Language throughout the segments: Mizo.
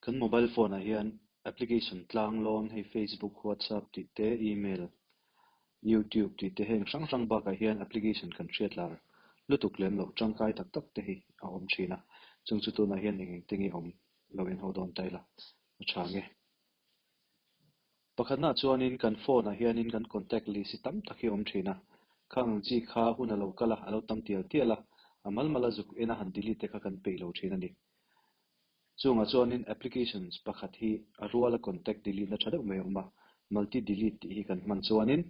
Kan mobile phone ah hian application tlang lawn hei Facebook, WhatsApp tih te, email, YouTube tih te heng hrang hrang bakah hian application kan hriat lar lutuk lem loh tangkai tak tak te hi a awm thin a, chung chu tunah hian eng eng te nge awm lo en ho dawn ta ila a tha nge. Pakhatnaah chuanin kan phone ah hianin kan contact list hi tam tak hi a awm thin a, khang ang chi kha hun a lo kal a, a lo tam tial tial a, a mal mal a zuk en a han delete te kha kan peih lo thin a ni. Chungah chuanin applications pakhat hi a ruala contact delete na tha deuh mai a awm a, multi delete tih hi kan hman chuanin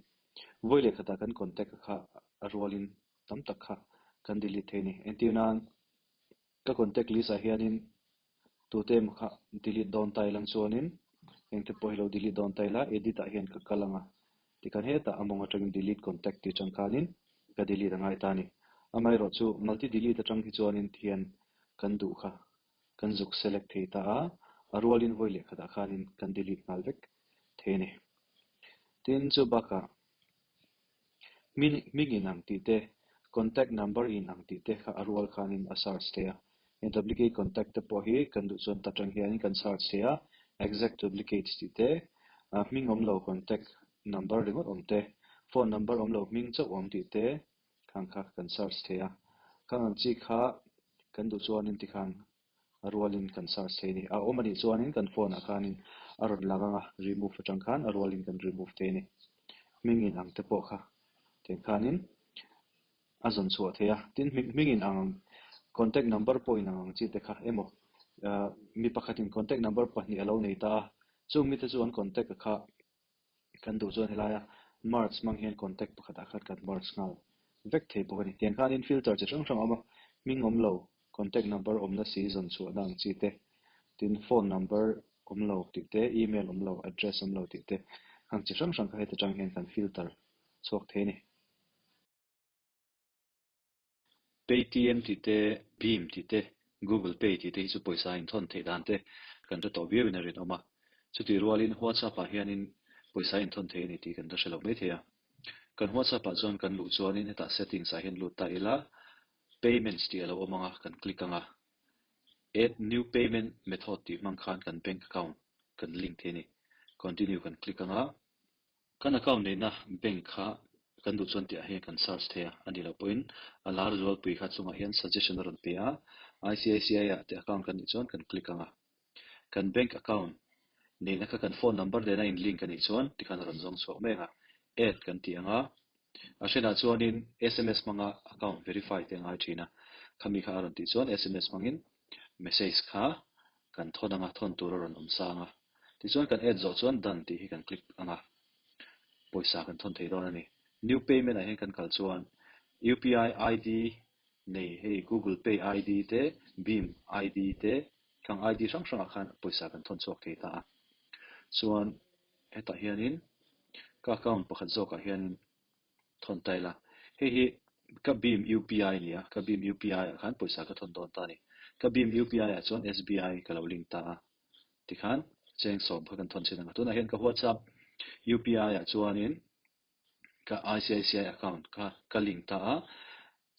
vawi leh khatah kan contact kha a rualin tam tak kha kan delete thei a ni. Entir nan ka contact list ah hianin tute emaw kha delete dawn ta ilang chuanin engte pawh hi lo delete dawn ta ila edit ah hian ka kal ang a, tikhan hetah a mawng atangin delete contact tih atang khanin ka delete a ngai ta a ni. Amaherawhchu multi delete atang hi chuanin thian kan duh kha kan zuk select thei ta a, a rualin vawi leh khatah khanin kan delete nghal vek thei a ni. Tin, chu bakah hming in ang tih te, contact number in ang tih te kha a rual khanin a search thei a. Heng duplicate contact te pawh hi kan duh chuan ta tang hianin kan search thei a, exact duplicates tih te, hming awm lo contact number ringawt awm te, phone number awm lo hming chauh awm tih te, Khang kha kan search thei a, khang ang chi kha kan duh chuanin tikhan a rualin kan search thei a ni. A awm anih chuanin kan phone ah khanin a rawn lang ang a, remove atang khan a rualin kan remove thei a ni. Hming in ang te pawh kha tiang khanin a zawn chhuah thei a, tin hming in ang ang contact number pawh in ang ang chi te kha emaw mi pakhatin contact number pahnih a lo nei ta a, chung mite chu an contact a kha Kan duh chuan helaia merge hmang hian contact pakhatah khan kan merge nghal vek thei bawk a ni. Tiang khanin filter chi hrang hrang a awm a, hming awm lo, contact number awmna si zawn chhuahna ang chi te, tin phone number awm lo tih te, email awm lo, address awm lo tih te, hang chi hrang hrang kha heta tang hian kan filter chhuak thei a ni. Paytm tih te, Bhim tih te, Google Pay tih te hi chu pawisa inthawn theih dan te kan hre tawh viauin a rinawm a. Chutih rualin WhatsApp ah hianin pawisa inthawn thei a ni tih kan la hre lo mai thei a. Kan WhatsApp ah chuan kan luh chuanin hetah settings ah hian lut ta ila Payments tih a lo awm ang a, kan click ang a. Add new payment method tih hmang khan kan bank account kan link thei a ni. Continue kan click ang a. Kan account neihna bank kha kan duh chuan tih ah hian kan search thei a, a nih loh pawhin a lar zualpui kha chungah hian suggestion a rawn pe a, ICICI ah te account kan nih chuan kan click ang a, kan bank account neihna kha kan phone number nena in link a nih chuan tikhan a rawn zawng chhuak mai ang a, add kan ti ang a, a hrenah chuanin sms hmanga account verify te a ngai thin a, khami kha a rawn tih chuan sms hmangin message kha kan thawn ang a, thawn tur a rawn awm sang a. Tichuan kan add zawh chuan done tih hi kan click ang a, pawisa kan thawn thei dawn a ni. New payment ah hian kan kal chuan UPI ID nei hei Google Pay ID te, Bhim ID te, khang ID hrang hrangah khan pawisa kan thawn chhuak thei ta a. Chuan hetah hianin ka account pakhat zawkah hianin thawn ta ila, hei hi ka Bhim UPI a ni a, ka Bhim UPI ah khan pawisa ka thawn dawn ta a ni. Ka Bhim UPI ah chuan SBI ka lo link ta a. Tikhan cheng sawm kha kan thawn chin ang a. Tunah hian ka WhatsApp UPI ah chuanin ka ICICI account kha ka link ta a.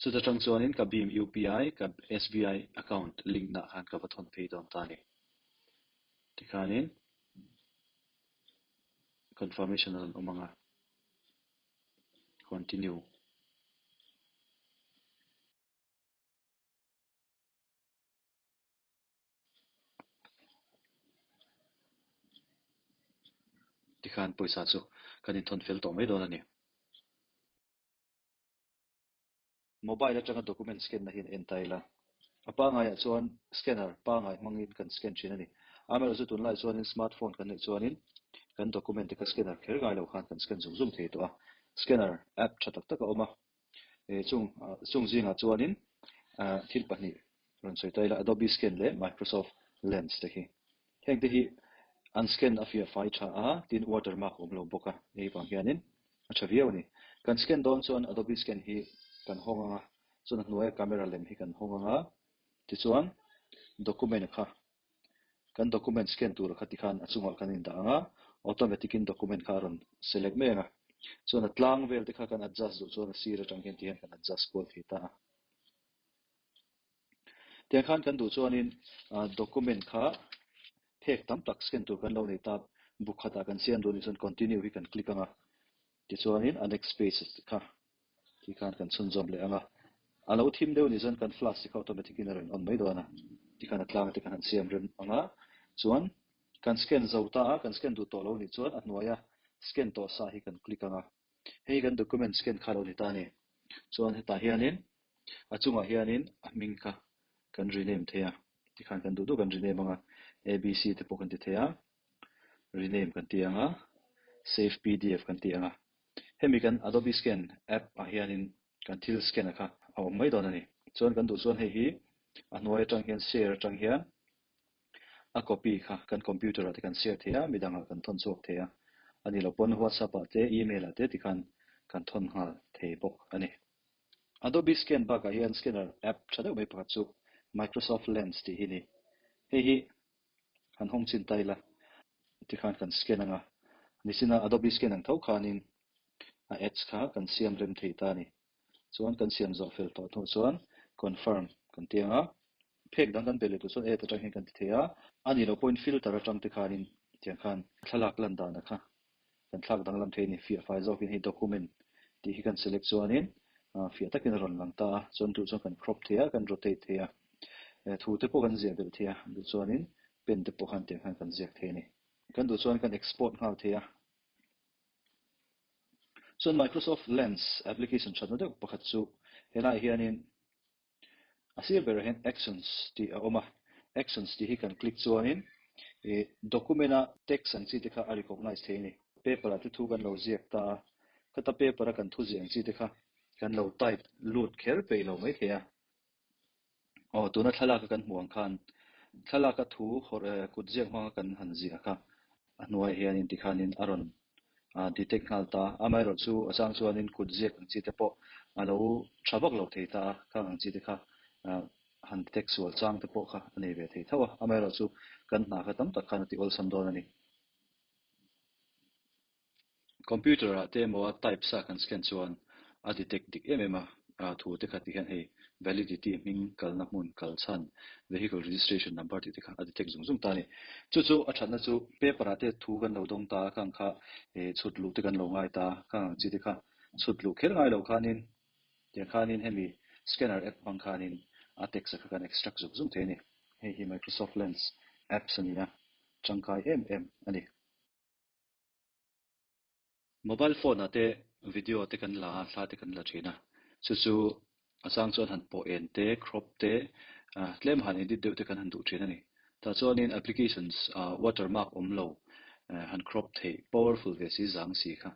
Chuta tang chuanin ka Bhim UPI, ka SBI account link nah khan ka va thawn phei dawn ta a ni. Tikhanin confirmation a rawn awm ang a. Continue. Tikhan pawisa chu kan inthawn fel tawh mai dawn a ni. Mobile atanga document scan na hian en ta ila, a pangaiah chuan scanner pangai hmangin kan scan thin a ni. Amaherawhchu chu tunlai chuanin smartphone kan neih chuanin kan document te kha scanner kher ngai lo khan kan scan zung zung thei tawh a. Scanner app tha tak tak a awm a, Chung chung zingah chuanin thil pahnih rawn sawi ta ila, Adobe Scan leh Microsoft Lens te khi. Heng te hi an scan a fiah fai tha a, tin watermark a awm lo bawk a, hei vang hianin a tha viau a ni. Kan scan dawn chuan Adobe Scan hi kan hawng ang a, chuan a hnuaia camera lem hi kan hawng ang a, tichuan document kha Kan document scan tur kha tikhan a chungah kan indah ang a, automatic in document kha a rawn select mai ang a. Chuan a tlang vel te kha kan adjust duh chuan a sir atang hian tihian kan adjust kual thei ta a. Tiang khan kan duh chuanin document kha. Phek tam tak scan tur kan lo nei ta, bu khatah kan siam duh anih chuan continue hi kan click ang a, tichuanin a next page kha ti khan kan chhunzawm leh ang a, a lo thim deuh anih chuan kan flash te kha automatic in a rawn on mai dawn a, tikhan a tlang te kan han siam rem ang a, chuan kan scan zo ta a, kan scan duh tawh lo anih chuan a hnuaia scan tawh sa hi kan click ang a. Hei kan document scan kha lo ni ta a ni. Chuan hetah hianin a chungah hianin a hming kha kan rename thei a, tikhan kan duh duh kan rename ang a, ABC te pawh kan ti thei a, rename kan ti ang a, save pdf kan ti ang a. Hemi kan Adobe Scan app ah hianin kan thil scan a kha a awm mai dawn a ni. Chuan kan duh chuan hei hi a hnuai atang hian share atang hian A copy kha kan computer ah te kan share thei a, midang ah kan thawn chhuak thei a, a ni lo pawn WhatsApp ah te, email ah te tikhan kan thawn nghal thei bawk a ni. Adobe Scan bakah hian scanner app tha deuh mai pakhat chu Microsoft Lens tih hi a ni. Hei hi han hawng chin ta ila tikhan kan scan anga, nichina Adobe Scan ang tho khanin a ads kha kan siam rem thei ta a ni. Chuan kan siam zawh fel tawh hnuah chuan confirm kan ti ang a, phek dang kan pe leh tur chuan add atang hian kan ti thei a, a nih loh pawhin filter atang te khanin tiang khan thlalak lan dana kha kan thlak danglam thei a ni, fiah fai zawkin hei document tih hi kan select chuanin fiah takin a rawn lang ta a, chuan duh chuan kan crop thei a, kan rotate thei a, thu te pawh kan ziah belh thei a, duh chuanin pen te pawh khan tiang khan kan ziak thei a ni. Kan duh chuan kan export nghal thei a. Chuan Microsoft Lens application thatna deuh pakhat chu helaiah hianin a sir berah hian Actions tih a awm a, Actions tih hi kan click chuanin ih document a text ang chi te kha a recognize thei a ni. Paper ah te thu kan lo ziak ta a, khata paper a kan thu ziah ang chi te kha kan lo type lut kher peih lo mai thei a. Aw, tuna thlalaka kan hmuh ang khan thlalaka thu kut ziak hmanga kan han ziah kha a hnuaiah hianin tikhanin a rawn detect nghal ta. Amaherawh chu a chang chuanin kut ziak ang chi te pawh a lo tha vak lo thei ta a, khang ang chi te kha han detect sual chang te pawh kha a nei ve thei tho a. Amaherawh chu kan hna kha tam tak khan a ti awlsam dawn a ni. Computer ah te emaw a type sa kan scan chuan a detect dik em em a, thu te kha ti hian hei validity hming kalna hmun kal chhan vehicle registration number tih te kha a detect zung zung ta a ni. Chu chu a thatna chu paper ah te thu kan lo dawng ta a khang kha chhut luh te kan lo ngai ta a, khang ang chi te kha chhut luh kher ngai lo khanin tiang khanin hemi scanner app hmang khanin a text a kha kan extract zung zung thei a ni. Hei hi Microsoft Lens apps a ni a, tangkai em em a ni. Mobile phone ah te video te kan la a, thla te kan la thin a, chu chu a chang chuan han pawh en te, crop te, tlem han edit deuh te kan han duh thin a ni. Tah chuanin applications ah watermark awm lo han crop theih powerful ve si zang si kha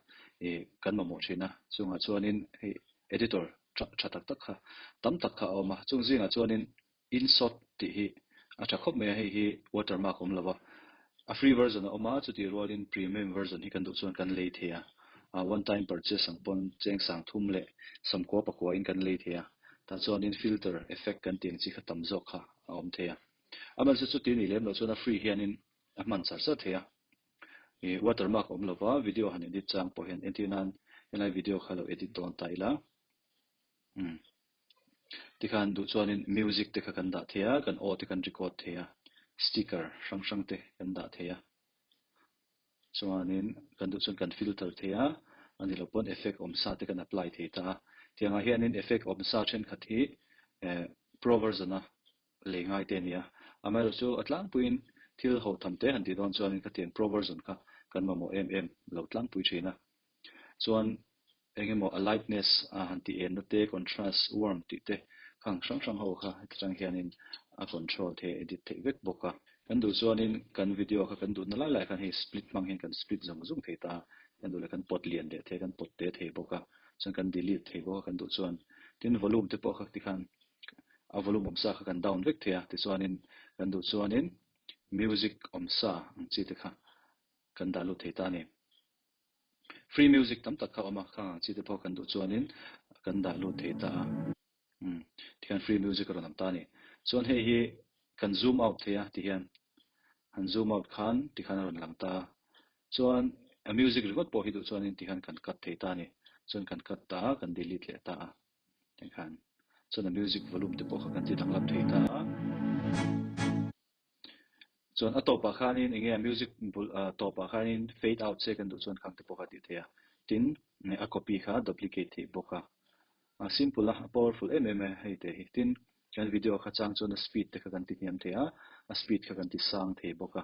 ih kan mamawh thin a, chungah chuanin hei editor tha tak tak kha tam tak kha a awm a, chung zingah chuanin InShot tih hi a tha khawp mai a, hei hi watermark awm lo va, a free version a awm a, chutih rualin premium version hi kan duh chuan kan lei thei a, one time purchase ang pawn cheng sang thum leh sawmkua pakua in kan lei thei a, tah chuanin filter effect kan tih ang chi kha tam zawk kha a awm thei a. Amaherawhchu chuti nih lem loh chuan a free hianin a hman char char thei a, ih watermark awm lo va, video han edit chang pawh hian entir nan helai video kha lo edit dawn ta ila, umm. Tikhan duh chuanin music te kha kan dah thei a, kan aw te kan record thei a, sticker hrang hrang te kan dah thei a. Chuanin kan duh chuan kan filter thei a, a ni lo pawn effect awm sa te kan apply thei ta a. Tiangah hianin effect awm sa thenkhat hi eh pro version a lei ngai te a ni a. Amaherawhchu a tlangpuiin thil ho tham te han tih dawn chuanin khatiang pro version kha kan mamawh em em lo tlangpui thin a. Chuan eng emaw a lightness a han tih enna te, contrast, warm tih te khang hrang hrang ho kha heti chang hianin a control thei a edit theih vek bawk a. Kan duh chuanin kan video kha kan duhna lai lai khan hei split hmang hian kan split zung zung thei ta a, kan duh leh kan pawt lian leh thei a, kan pawt te thei bawk a, chuan kan delete thei bawk a kan duh chuan. Tin volume te pawh kha tikhan a volume awmsa kha kan down vek thei a, tichuanin kan duh chuanin music awmsa ang chi te kha kan dah lut thei ta a ni. Free music tam tak kha a awm a, khang ang chi te pawh kan duh chuanin kan dah lut thei ta a. Umm, tikhian free music a rawn awm ta a ni. Chuan hei hi kan zoom out thei a tihian han zoom out khan tikhan a rawn lang ta a. Chuan a music ringawt pawh hi duh chuanin tikhan kan cut thei ta a ni. Chuan kan cut ta a, kan delete leh ta a. Tikhan chuan a music volume te pawh kha kan ti danglam thei ta a. Chuan a tawpah khanin eng nge music bul tawpah khanin fade out che kan duh chuan khang te pawh kha tih theih a. Tin, a copy kha duplicate theih bawk a. A simple a, a powerful em em a hei te hi. Tin, kan video kha chang chuan a speed te kha kan ti hniam thei a, a speed kha kan ti sang thei bawk a.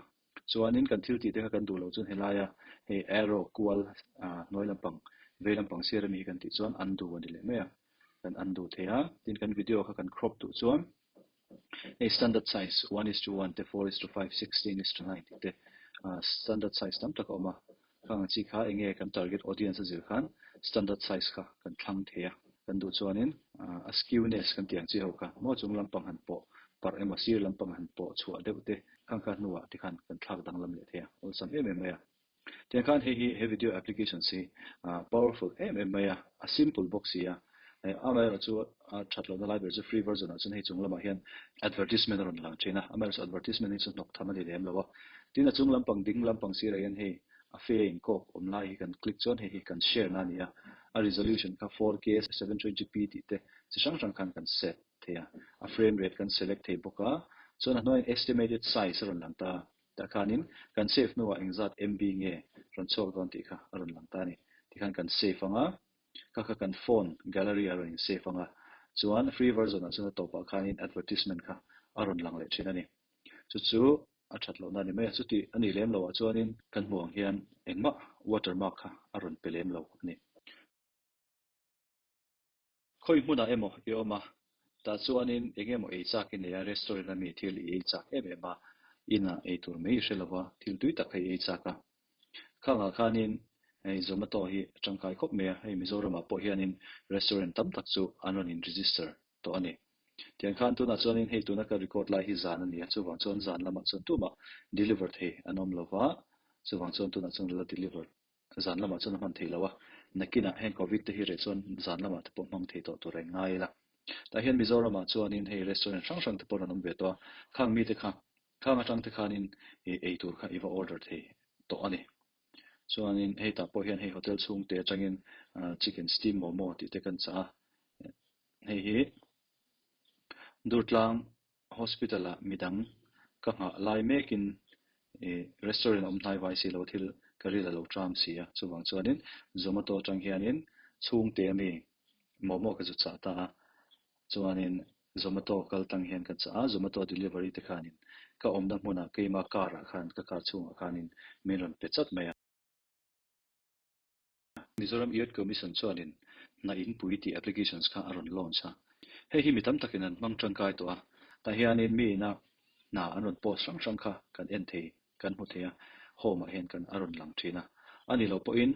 Chuanin kan thil tih te kha kan duh loh chuan helaia hei arrow kual hnuai lampang vei lampang sir ami hi kan tih chuan undo a ni leh mai a. Kan undo thei a, tin kan video kha kan crop duh chuan hei standard size 1:1 te 4:5 16:9 tih te standard size tam tak a awm a. Khang ang chi kha enge kan target audience a zir khan standard size kha kan thlang thei a. Kan duh chuanin a skewness kan tih ang chi ho kha maw chung lampang han pawh parh emaw sir lampang han pawh chhuah deuh te khang kha hnuah tikhan kan thlak danglam leh thei a, awlsam em em mai a. Tiang khan hei hi he video applications hi powerful em em mai a, a simple bawk si a. Amaherawhchu a that lohna lai ber chu free version ah chuan hei chung lamah hian advertisement a rawn lang thin a, amaherawhchu advertisement hi chu hnawk tham a ni lem lo a. Tin a chung lampang ding lampang sirah hian hei a fe inkawk awm lai hi kan click chuan hei hi kan share na a ni a, a resolution kha 4K 720p tih te chi hrang hrang khan kan set thei a, a frame rate kan select thei bawk a, chuan a hnuaiin estimated size a rawn lang ta a, tah khanin kan save hnuah engzat MB nge rawn chhuak dawn tih kha a rawn lang ta a ni, tikhan kan save ang a. Kha kha kan phone gallery a rawn in save ang a, chuan free version ah chuan a tawpah khanin advertisement kha a rawn lang leh thin a ni. Chu chu a that lohna a ni mai a, chuti a nih lem loh ah chuanin kan hmuh ang hian engmah watermark kha a rawn pe lem lo a ni. Khawi hmunah emaw i awm a, tah chuanin eng emaw ei chak i nei a, restaurant a mi thil i ei chak em em a, inah ei tur mai i hre lo va, thil tui tak kha i ei chak a. Khangah khanin hei Zomato hi a tangkai khawp mai a, hei Mizoramah pawh hianin restaurant tam tak chu an rawn in register tawh a ni. Tiang khan tunah chuanin hei tuna ka record lai hi zan a ni a, chuvang chuan zan lamah chuan tumah deliver thei an awm lo va, chuvang chuan tunah chuan la deliver Zan lamah chuan a hman thei lo a, nakinah heng Covid te hi reh chuan zan lamah te pawh hmang thei tawh tur a inngai ila. Tah hian Mizoramah chuanin hei restaurant hrang hrang te pawh rawn awm ve tawh a, khang mite kha khang atang te khanin i ei tur kha i va order thei tawh a ni. Chuanin hei tah pawh hian hei hotel chhungte atangin chicken steam momo tih te kan chah a, hei hi Durtlang Hospital ah midang ka nghah lai mekin ih restaurant a awm hnai vai si lo thil ka ril a lo tram si a, chuvang chuanin Zomato atang hianin chhungte ami momo ka zu chah ta a, chuanin Zomato kal tang hian ka chah a, Zomato delivery te khanin ka awmna hmunah keima car ah khan ka car chhungah khanin min rawn pe chat mai a. Mizoram Youth Commission chuanin hna inpui tih applications kha a rawn launch a. Hei hi mi tam takin an hmang tangkai tawh a. Tah hianin mi ina hna an rawn post hrang hrang kha kan en thei, kan hmu thei a, home ah hian kan a rawn lang thin a. A ni loh pawhin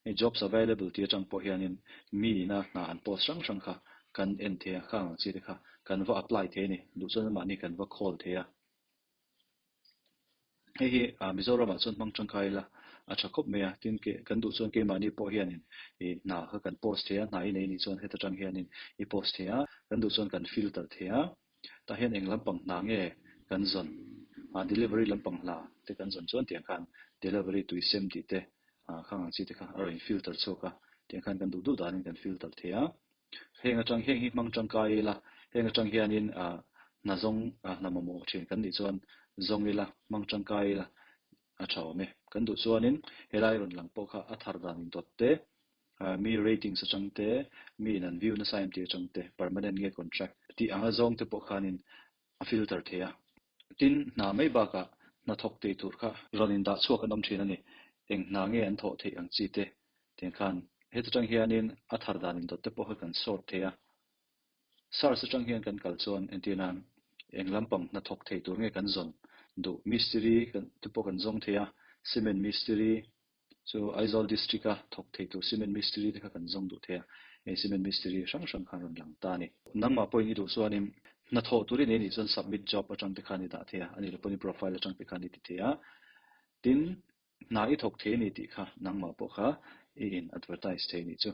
hei jobs available tih atang pawh hianin mi ina hna an post hrang hrang kha kan en thei a, khang ang chi te kha kan va apply thei a ni. Duh chuan mahni kan va call thei a. Hei hi Mizoramah chuan hmang tangkai ila a tha khawp mai a, tin kan duh chuan keimahni pawh hianin ih hna kha kan post thei a, hna i nei nih chuan heta tang hianin i post thei a, kan duh chuan kan filter thei a, tah hian eng lampang hna nge kan zawn, delivery lampang hna te kan zawn chuan tiang khan delivery tui sem tih te khang ang chi te kha a rawn in filter chhuak a, tiang khan kan duh duh danin kan filter thei a. Heng atang heng hi hmang tangkai ila, heng atang hianin hna zawng hna mamawh thin kan nih chuan zawng ila, hmang tangkai ila a tha awm e. Kan duh chuanin helai rawn lang pawh kha a thar dan indawt te, mi ratings atang te, mi in an view nasa em tih atang te, permanent nge contract tih anga zawng te pawh khanin a filter thei a. Tin, hna mai bakah hna thawk tei tur kha rawn indah chhuak an awm thin a ni. Eng hna nge an thawh theih ang chi te tiang khan heta tang hianin a thar dan indawt te pawh kha kan sort thei a. SARS atang hian kan kal chuan entir nan eng lampang hna thawk thei tur nge kan zawn duh mistiri te pawh kan zawng thei a, cement mistiri, Chu Aizawl District a thawk thei tur cement mistiri te kha kan zawng duh thei a, hei cement mistiri hrang hrang khan rawn lang ta a ni. Nangmah pawhin i duh chuanin hnathawh turin ei nih chuan submit job atang te khan i dah thei a, a nih loh pawhin i profile atang te khan i ti thei a. Tin, hna i thawk thei a ni tih kha nangmah pawh kha i in advertise thei a nih chu.